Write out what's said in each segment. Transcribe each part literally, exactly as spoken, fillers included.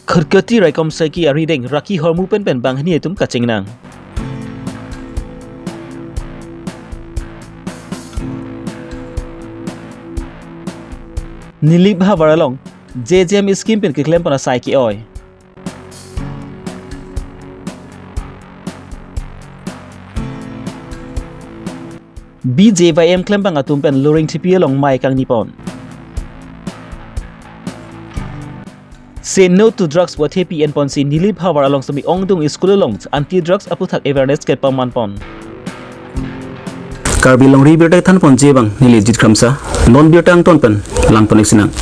Khatkhati Raikom Saiki arideng Rakhi ahormu pen pen banghini atum kachingnang. Nilip havar along J J M scheme pen keklem pon asai ke-oi. B J Y M klembang atum pen Loringthepi along mei kangni pon. Say no to drugs puthepi en ponsi Nilip havar along semi ongdung school along anti drugs aputhak awareness kepaman pon. Karbi Longri birta than ponji abang neli Jit Kramsa, non birta angton pen lang pon-ik sinang.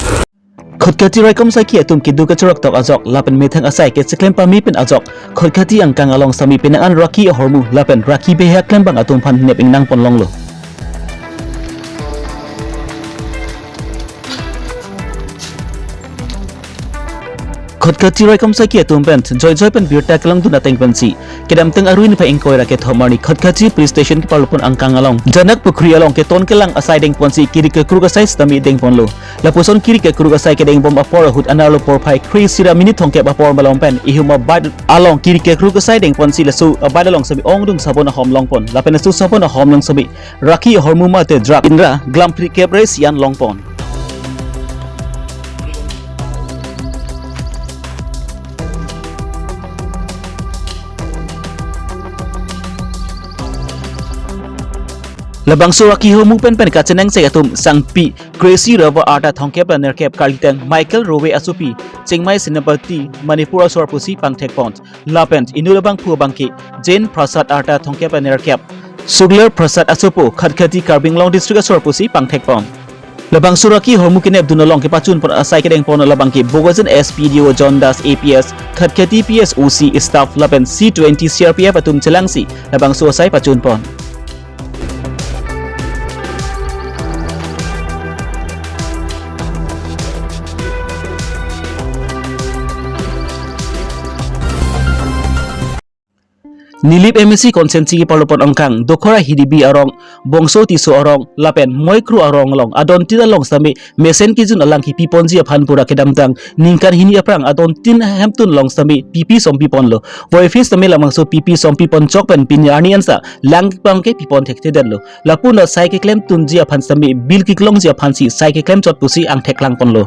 Khatkhati Raikom Saiki atum keduk kachorok tok ajok lapen methang asai kecheklem pame pen ajok Khatkhati angkang along semi penang an Rakhi ahormu lapen Rakhi beha klembang atum aphan nep ingnang pon longlo. Khatkhati Raikom Saiki atum pen joijoi pen birta kelongdun ateng pensi kedamtang arni niphai ingkoi ra kethom arni Khatkhati Police Station keparlo pon angkang along Janak Pukhri along keton kelang asai deng ponsi kiri kekruk asai sitame deng ponlo. Lapuson kiri kekruk asai kedeng bom apor ahut anerlo porphai kre-isi ra minute thomkep apor malom pen ihum abad along kiri kekruk asai deng ponsi laso abad along semi ongdung sabon ahom long pon. Lapen laso sabon ahom along semi Rakhi ahormu mate drug inra glam phlikep ra isi an long pon. Labangso Rakhi ahormu pen pen kachenangsek atum sangpi kre-isi ra arta thomkep ra nerkep kalitang Michael Rowe asopi Chingmai Senapati Manipur asor pusi pangthek pon. Lapen inut abangphu abangke Jain Prasad arta thomkep ra nerkep, Sugler Prasad asopo Khatkhati Karbi Anglong District asor pusi pangthek pon. Labangso Rakhi ahormu kenepdun along kepachun pon asai kedeng pon labangke Bokajan S P D O John Das A P S, Khatkhati P S O C staff lapen C twenty C R P F atum chelangsi labangso asai pachun pon. Nilip M A C constituency keparlo pon angkang Dokhora Hidibi arong, Bongso Tisso arong lapen Moikro arong along adontin along sitame mesen kejun alang kepi ponji aphan pura kedamtang ningkan hini aphrang adontin hemtun along sitame pipi sompi ponlo. Voiphis sitame labangso pipi sompi pon chok pen pini arni ansa lang abangke pipon thekthedetlo. Lapu-an asai keklemtunji aphan sitame bill keklongji aphansi sai keklem chot pusi angthek lang ponlo.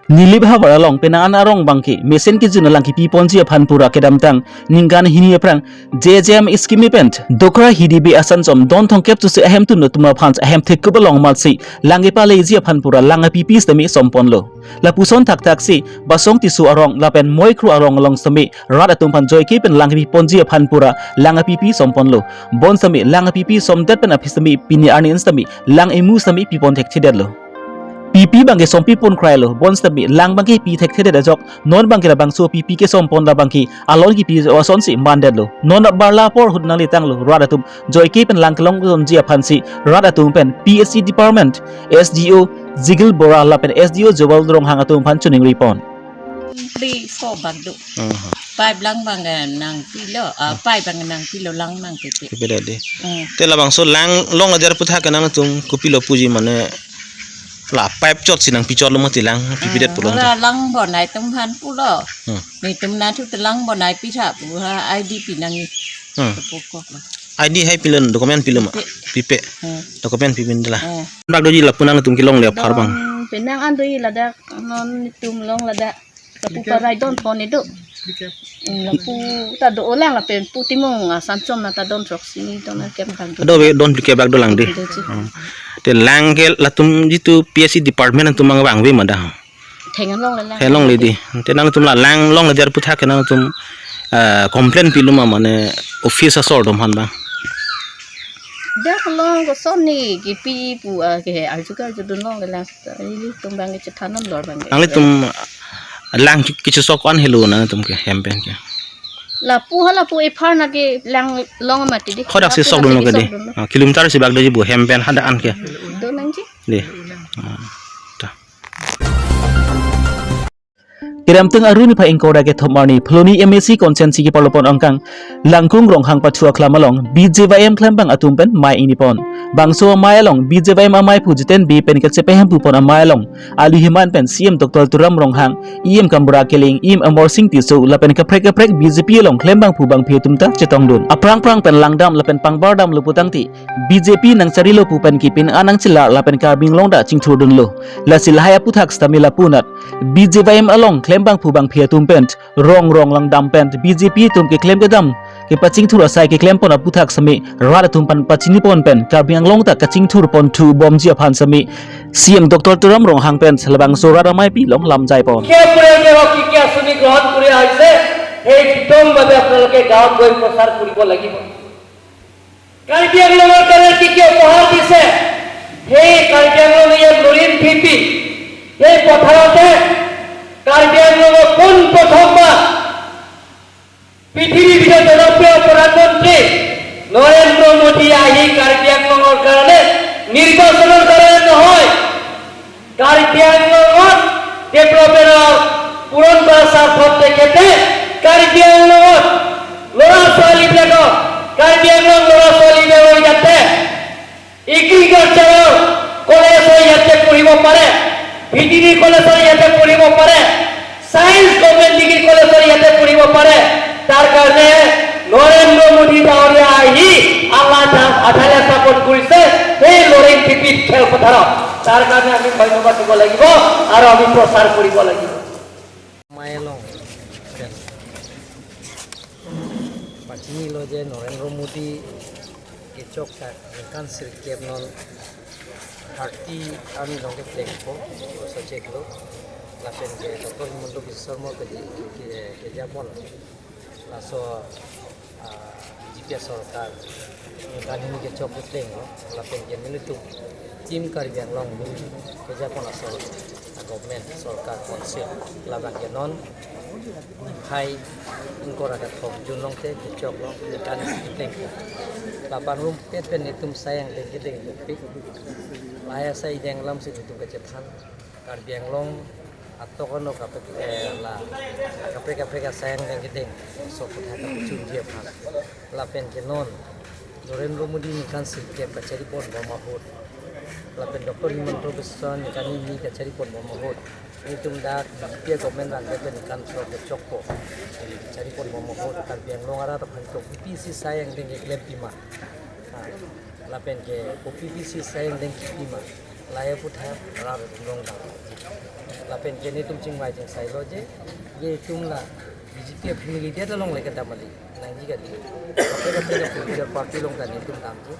Nilip havar along penang an arong abangke mesen kejun alang kepi ponji aphan pura kedamtang ningkan hini aphrang J J M scheme pen Dokhora Hidibi asan som don thomkep chusi ahemtun atum aphan ahem thekkup along matsi lang kepaleji aphan pura lang apipi sitame som ponlo. Lapuson thakthak si Basong Tisso arong lapen Moikro arong along sitame rat atum aphan joike pen lang kepi ponji aphan pura lang apipi som ponlo. Bon sitame lang apipi somdet pen aphi sitame pini arni an sitame lang emu sitame pipon thekthedetlo. Pipi abangke sompi pon krailo, bon sitame lang abangke pi thekthedet ajok, non abangke labangso pipi kesom pon labangke alon kepi asonsi mandetlo. Non barla apor ahut nanglitanglo, rat atum joike pen lang kelongdunji aphansi rat atum pen P H E department S D O Jigil Bora lapen S D O Jowal Ronghang atum aphan choningri pon. Three, four bag do. Aha. Pipe lang abang, eh, nangpilo, ah, pipe abang nangpilo lang nangpipi. Pipi dadi. Hmm. Te labangso lang long ajar aputhak ke nangtum kopilo puji mane la pipe chotsi nangpi chotlo mati lang pipidet pulo. Ora lang bonai atum aphan pulo. Hmm. Netum nathu te lang bonai pitha pu ha I D pi nang. Hmm. Pokok lo. I D hai pilon, document pilo ma? Pipe. Pipe. Hmm. Document pipin dela. Hmm. Bag doji lapu nangtum kelongle apar abang. Dong, penang an doji ladak, non netum long ladak. Lapu parai don pon idu. Hmm, lapu ta do-olang lapen pu timung asan chom na ta don throksi don kep bag do. Ado ve don phlikep bag dolang di. Doji. Hmm. Te lang ke latum jitu P H E department atum abang vangve ma da. Theng an longle lang. Theng longle di. Te nangtum la lang long ajar aputhak ke nangtum, eh, complain pilo ma mane office asor atum aphan abang. Dak long koson ne kepi pu, ah, ke arju ke arjudun longle lang. Ilitum abangke chethan non lor abangke. Nanglitum lang ke-, kechesok an helo nangtum ke hem pen ke. Lapu ha lapu ephar na ke lang long mati di. Hadak si sokdunlo ke di. Sokdunlo. Ah, kilometer si bag doji bu hem pen hadak an ke. Do nangji. Di. Ah, ta. Piramtung Aru niphai ingkoi ra kethom arni Phuloni M A C constituency keparlopon angkang Langkung Ronghang pathu aklam along B J Y M klembang atum pen mei ingni pon. Bangso amei along B J Y M amei aphu Jiten Bey pen kachepahemphu pon amei along alu himan pen C E M Doctor Tuliram Ronghang, E M Kambura Killing, E M Amarsing Tisso lapen kaprek kaprek B J P along klembangphu bangphi atum ta chetongdun. Aphrang phrang pen langdam lapen pangbardamlo putangte B J P nangcharilo pu pen kipin anang chelar lapen Karbi Anglong ta chingthurdunlo. Lasi lahai aputhak sitame lapunat B J Y M along klembangphu bangphi atum pen rong rong langdam pen B J P atum keklem kedam kepachingthur asai keklem pon aputhak sitame rat atum pen pachini pon pen Karbi Anglong ta kachingthur ponthu bomji aphan sitame C E M Doctor Tuliram Ronghang pen labangso rat ameipi along lamjai pon. কিয় পৰিয়ালবোৰক কি কি আঁচনি গ্ৰহণ কৰি আহিছে, সেই বিতংভাৱে আপোনালোকে গাঁৱত গৈ প্ৰচাৰ কৰিব লাগিব। কাৰ্বি আংলঙৰ কাৰণে কি কি উপহাৰ দিছে, সেই কাৰ্বি আংলঙীয়া লৰিণ খেতি, সেই পথাৰতে কাৰ্বি আংলঙৰ পোন প্ৰথমবাৰ পৃথিৱীৰ ভিতৰত জনপ্ৰিয় প্ৰধানমন্ত্ৰী নৰেন্দ্ৰ মোদী আহি কাৰ্বি আংলঙৰ কাৰণে নিৰ্বাচনৰ কাৰণে নহয়, কাৰ্বি আংলঙত ডেভেলপমেণ্টৰ পূৰণ কৰাৰ স্বাৰ্থত তেখেতে কাৰ্বি আংলঙত ল'ৰা ছোৱালীবিলাকক, কাৰ্বি আংলং ল'ৰা ছোৱালীবিলাকক যাতে এগ্ৰিকালচাৰৰ কলেজ হৈ ইয়াতে পঢ়িব পাৰে, ভেটেৰিনেৰী কলেজ হৈ ইয়াতে পঢ়িব পাৰে, ছায়েন্স গভৰ্ণমেণ্ট ডিগ্ৰী কলেজ হৈ ইয়াতে পঢ়িব পাৰে, তাৰ কাৰণে নৰেন্দ্ৰ মোদী ডাঙৰীয়া আহি আল্লাহ আধালে স্থাপন কৰিছে সেই লৰিণ খেতিত খেলপথাৰত। তাৰ কাৰণে আমি ধন্যবাদ দিব লাগিব আৰু আমি প্ৰচাৰ কৰিব লাগিব। Mei along pen pachinilo je Narendra Modi kechok ta ningkan sirkep non thirty arni along keplengpo, so cheklo. Lapen ke Doctor Himanta Biswa Sarma ke, ke, kejapon. Laso ah, B J P sorkar ningkan hini kechok keplenglo, lapen ke nelitum Team Karbi Anglong neli kejapon asor, ah, government, sorkar, council, lapen ke non niphai ingkoi ra kethom June along te kechoklo, ningkan hini kepleng. Lapen rumpet pen nelitum asai angdeng kedengpik. Lahai asai angdeng alam si nelitum kachethan. Karbi Anglong atok ano kaprek, eh, la kaprek kaprek asai angdeng kedeng, so kotha kapuchunji aphan. Lapen ke non Narendra Modi ningkan sirkep kachari ponbom ahut, lapen Doctor Himanta Biswa ningkan hini kachari ponbom ahut, nelitum dak B J P government rang pen ningkan throk kechokpo, kachari ponbom ahut Karbi Anglong arat aphan kopi si asai angdeng keklem pima. Ha, lapen ke kopi si asai angdeng kepima. Lahai aputhak rat atum longdam. Lapen ke nelitum chingvai chingsailo je, je itum la B J P aphan neli det along le kedam kali, nangji kali. Kaprek kaprek political party along ta nelitum damji.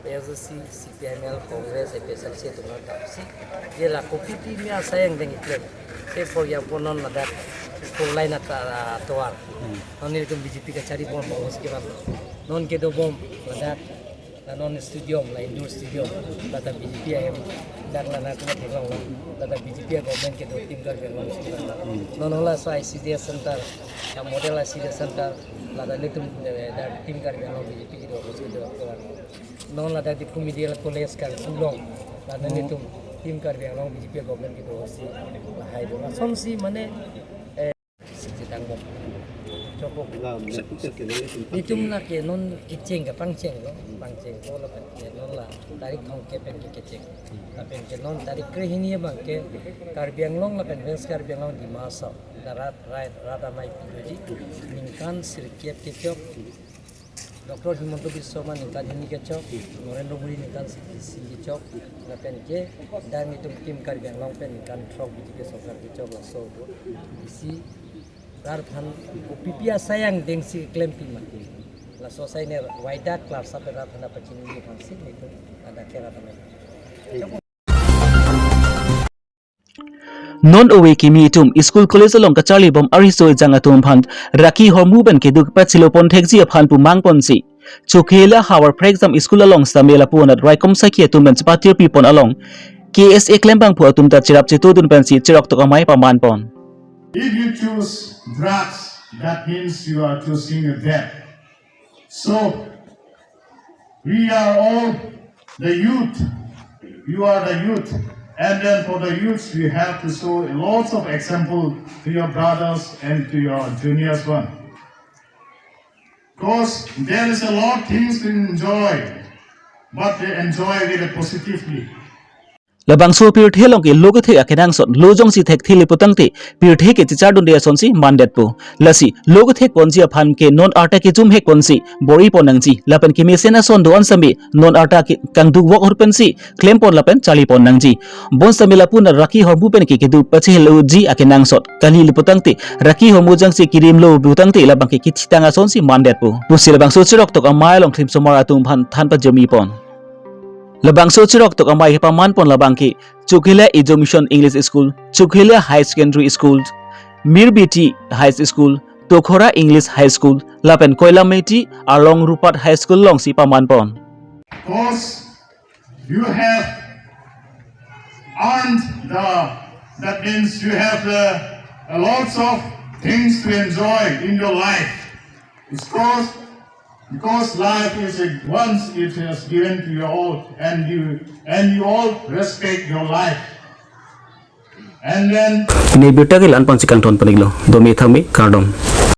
A S D C, C P I M L, Congress, A P H L C atum ta damsi. Je la kopi pimi asai angdeng keklem. Say for example non ladak four lane atovar. Non nelitum B J P kachari ponbom ahut si kevan. Non kedobom ladak, la non stadium, la indoor stadium, la ta B J P ahem, dak la na kuma theklonglo, la ta B J P a-government kedo Team Karbi Anglong si kevan. Non hala so I C D S center, ya model I C D S center, la ta nelitum, eh, dak Team Karbi Anglong B J P kedo ahut si kedo. Non ladak Diphu Medical College kangtung along, la ta nelitum Team Karbi Anglong B J P a-government kedo ahut si lahai do. Lasonsi mane, eh, sitang bom. Chokok. Nelitum la ke non kecheng ke pangchenglo, pangchengpo lapen ke non la tarik thomkep pen ke kecheng. Lapen ke non tarik krehini abang ke Karbi Anglong lapen West Karbi Anglong, Dima Hasao, la rat, rat, rat amei pi doji, ningkan sirkep kechok, Doctor Himanta Biswa Sarma ningkan hini kechok, Narendra Modi ningkan sirkep kechok, lapen ke dak nelitum Team Karbi Anglong pen ningkan throk B J P sorkar kechok, laso do. Isi rat aphan kopi pi asai angdeng si klem pima. Laso asai ne waida klarsa pen rat aphan pachiniji aphan si nelitum ladak ke rat amei. Non ove kimi atum school college along kacharlibom ariso ejang atum aphan rakhi hormu pen keduk pachilo pon thekji aphan pu mang ponsi, Chokihola Havar Phrekjam School along sitame lapu anat raikom sakhi atum pen chepatir pi pon along K S A klembangphu atum ta cherap chetodun pensi cheroktok amei paman pon. If you choose drugs, that means you are choosing your death. So, we are all the youth. You are the youth. And then for the youths, you have to show lots of example to your brothers and to your juniors one. Because there is a lot of things to enjoy, but they enjoy it positively. Labangso pirthe along ke lo kethek akenangsot lo jongsi thekthele putangte pirthe ke chichardunde asonsi mandetpo. Lasi lo kethek ponji aphan ke non arta kejum hek ponsi bor-i pon nangji. Lapen kemesen ason do-an sami non arta ke kangduk wok hur pensi klem pon lapen charli pon nangji. Bonsitame lapu na raki hormu pen ke kedo pachehelo ji akenangsot kali le putangte raki hormu jongsi kirim lo putangte labang ke kithitang asonsi mandetpo pusi labangso chiroktok amei along klimsomar atum aphan than pajirmi pon. Labangso chiroktok amei kepaman pon labang ke Chokihola Ijo Mission English School, Chokihola High Secondary School, Mirbiti High School, Tokhora English High School, lapen Koilamiti Arlong Rupat High School alongsi paman pon. Because you have earned the, that means you have uh, a lots of things to enjoy in your life. It's cause, because life is a, once it has given to you all, and you and you all respect your life. And then Ini birta ke la-an pon si kangton pon-iklo. Dome thangme kardom.